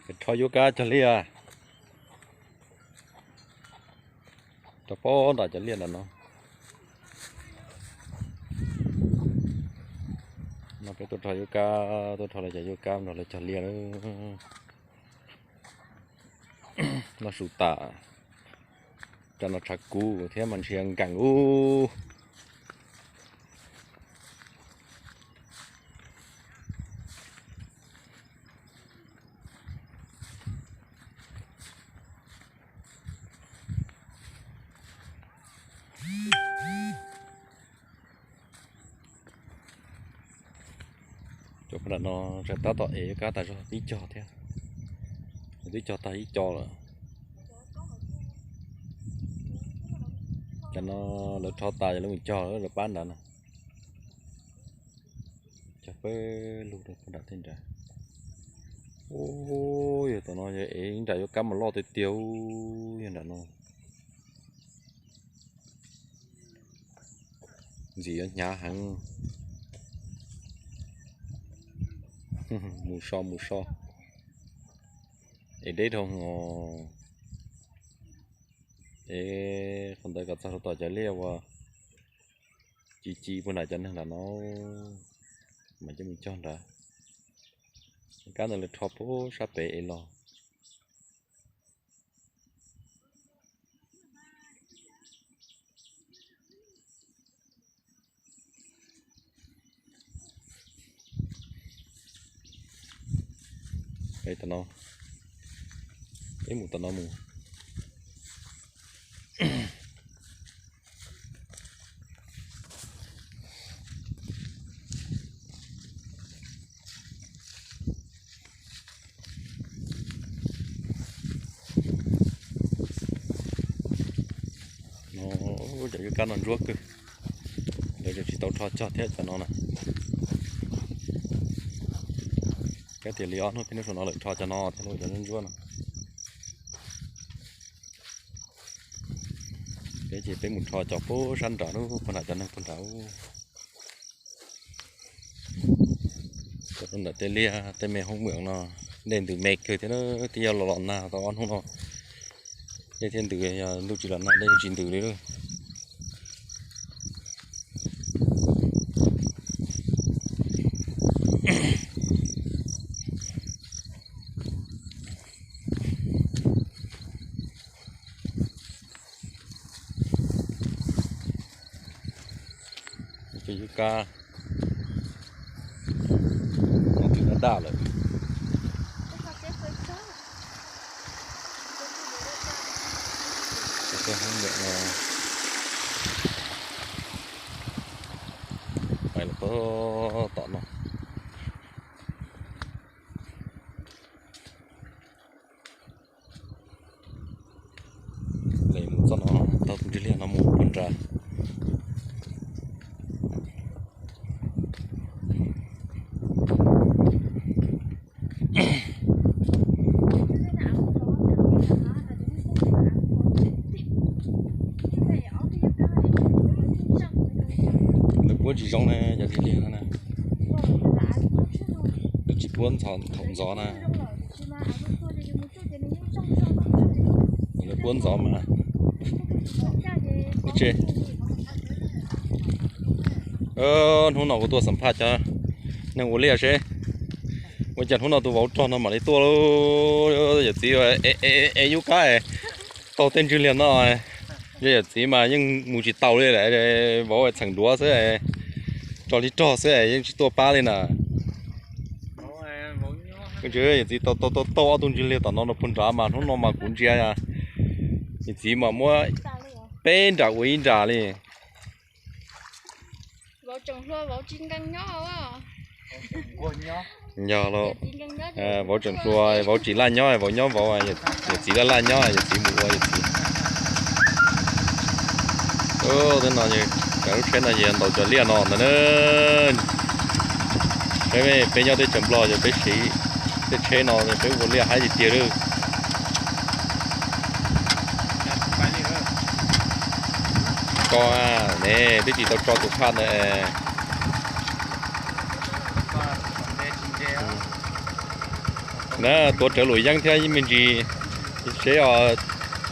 Rho yuav kab cog liaj. Rau pob nram cov liaj nram no. No peb tuaj rho yuav kab, tuaj rho lawv cov yuav kab nrog lawv cog liaj lawm. Noj su tas, tsam no tshav kub thiab mas ntshe nkees ub. Cov nram no tsam tab tom ev kab tas zog ib co thiab, twb cog tag ib co lawm. Cov no lawv rho tas lawv mus cog lawv pab nrad no. Cog peb lug rau nram tej nrad. Ub, yog tom no yog ev nram yuav kab mas loj tiag tiag, yog nram no. Ntxim yuav hnyav heev. Mus so mus so. Es deb dhau os. Es qhov ntawd kom txog rau tom cov liaj uas ci ci puag nram cov neeg nram no, mas coj mus cog nrad. Kab ntawd lawv rho puag sab pem es los. Peb tom no, peb mus tom no mus. No, cov yuav kab no ntsuab kawg, lawv tsis tau rho cog thiab cov no na. Kab tias li ob hnub peb hnub saum no lawm rho cov no thiab cov ntsuab no. Peb ces peb mus rho cov puag sab nram lub puag nram cov neeg puag nram. Cov rau ntawm tej liaj tej me hoob mwam no, dej ntws me kawg thiab, twb yog los los nag tau ob hnub no, dej thiaj ntws, yog ntuj tsis los nag dej tsis ntws li. Cov yuav kab no twb daj daj lawm. Pais lawm puag tom no. Lawv mus txoj no tau tus ntsig liaj no mus puag nrad. Lawv puab tsis zoo na, cov ntsig liaj no na. Lawv tsis puab thaum ntxov na. Lawv puab ntxov mas. Hnub no kuv tuaj xam phaj cov neeg ua liaj seb ua cas hnub no tus vauv rog no mam li tuaj lauj. Yawm txiv es yub kab taug tej ntsig liaj no. Yawm txiv mas yeej mus tsis taus li lawm, vauv txheem duav xwb, rog li rog xwb yeej tsis tuaj pab li na. Yawm txiv taug taug taug ob tug ntsig liaj tom no rau puag nrad mas hnub no mas kuv ntsia yawm txiv mas muab peb nram ua ib nram li. Yog los, vauv tseem hluas, vauv tsis laj nyob, vauv nyob vauv, yawm txiv laj laj nyob, yawm txiv mus ua yawm txiv. Twb no, cov lub tsheb no ces ntaus cov liaj no ntag na. Peb, peb nyob teb chaws Nplog ces peb siv tej tsheb no peb ua liaj haib tiag tiag lawm. Koj ne twb tsis tau tso tus phaj ntawd. Na, tuav rawv luam yeeb thiab me ntsis, seb,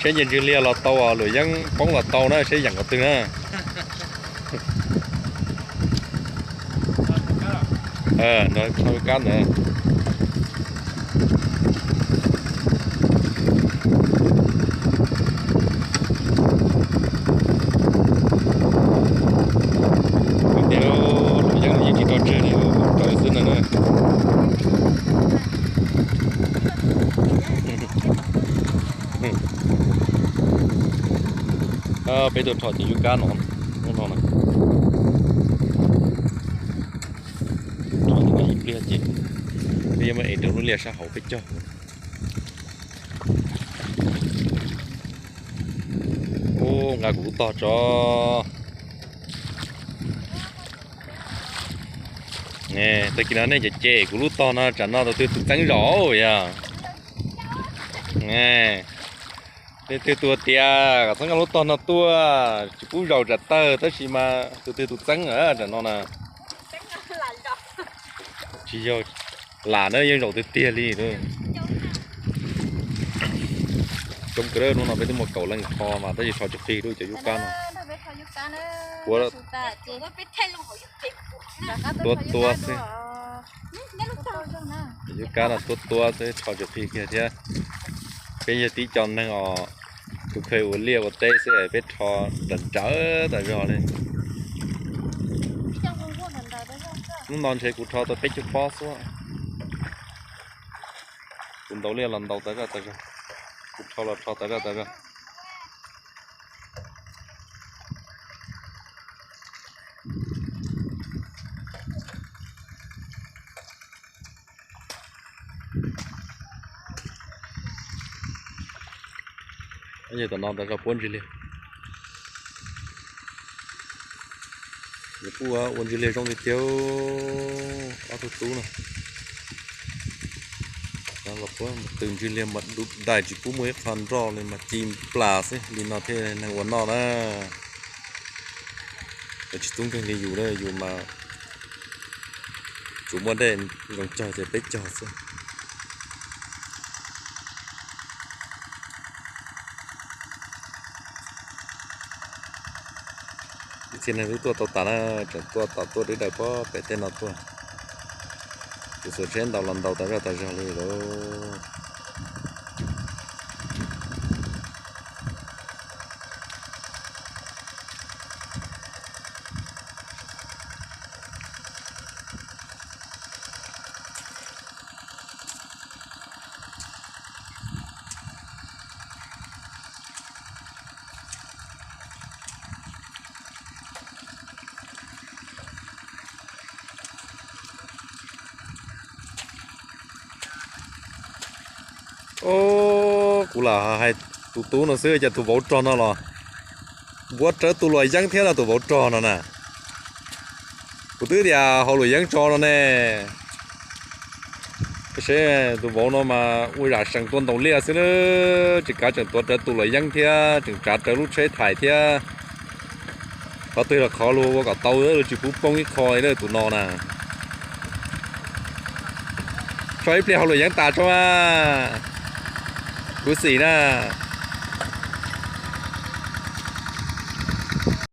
seb nce ntswg liag los tau, luam yeeb poob los tau na, seb yeem qhov twg na. Kab ntawd. Tias luam yeeb yeej tsis tso tseg li, tso xwb no na. Peb tuaj rho ces yub kab no, no na. Rho ib pliag ces peb yuav muab ev rau lub liaj sab hauv peb cog. Ub, nqa kuv lub tog tso. Tag kis no nej cem cem kuv lub tog no, tsam no tus twg tus txeeb zaum yog. Nej twg tus tias kom txeeb nqa lub tog no tuaj, tsis pub zaum tsam tawg, tab sis mas tus twg tus txeeb tsam no na. Tsis yog lam na, yeej zaum tiag tiag li. Coob kawg, hnub no peb twb muaj kaum leej rho mas tab sis rho tsis qig li cov yub kab no. Ua tuab tuab xwb. Yub kab no tuab tuab xwb, rho tsis qig kiag thiab. Peb yog tib co neeg os, tus kheev ua liaj ua teb xwb es peb rho nrawm nrawm tas zog li. Hnub no ntshe kuv rho tau peb caug pob xwb. Kuv ntaus liaj los ntaus tas zaj tas zog, kuv rho los rho tas zaj tas zog. Yog tom no tas zog puab ntswg liag. Yuav kuj ua ntswg liag zoo tiag tiag, ob tug tub no. Los puab tw ntswg liag mas dub dais tsis pub muaj ib qho nroj li mas ci nplas xwb, li no thiaj neeg ua noj na. Tsis tub nkeeg li yus, yus mas tsuas muaj dej zoo cog ces peb cog xwb. Ib txhia neeg twb tuaj tau tas na, tseem tuaj tom tuaj deb daws pem tej no tuaj. Tus xuas tsheb ntaus los ntaus tas zaj tas zog li lauj. Kuv lam hais tus tub no xwb, cas tus vauv rog no los npuav rawv tus luam yeeb thiab no, tus vauv rog no na. Kuv twb tias haus luam yeeb tso no ne. Seb tus vauv no mas ua zam seem tuaj ntaus liaj xwb, tsis kav tseem tuav rawv tus luam yeeb thiab tseem tsav rawv lub tsheb thais thiab. Qhov twg los qhov luag ua kom tau, luag tsis pub poob ib qho li tus no na. Tso ib pliag haus luam yeeb tas tso mas. Kuv xim na.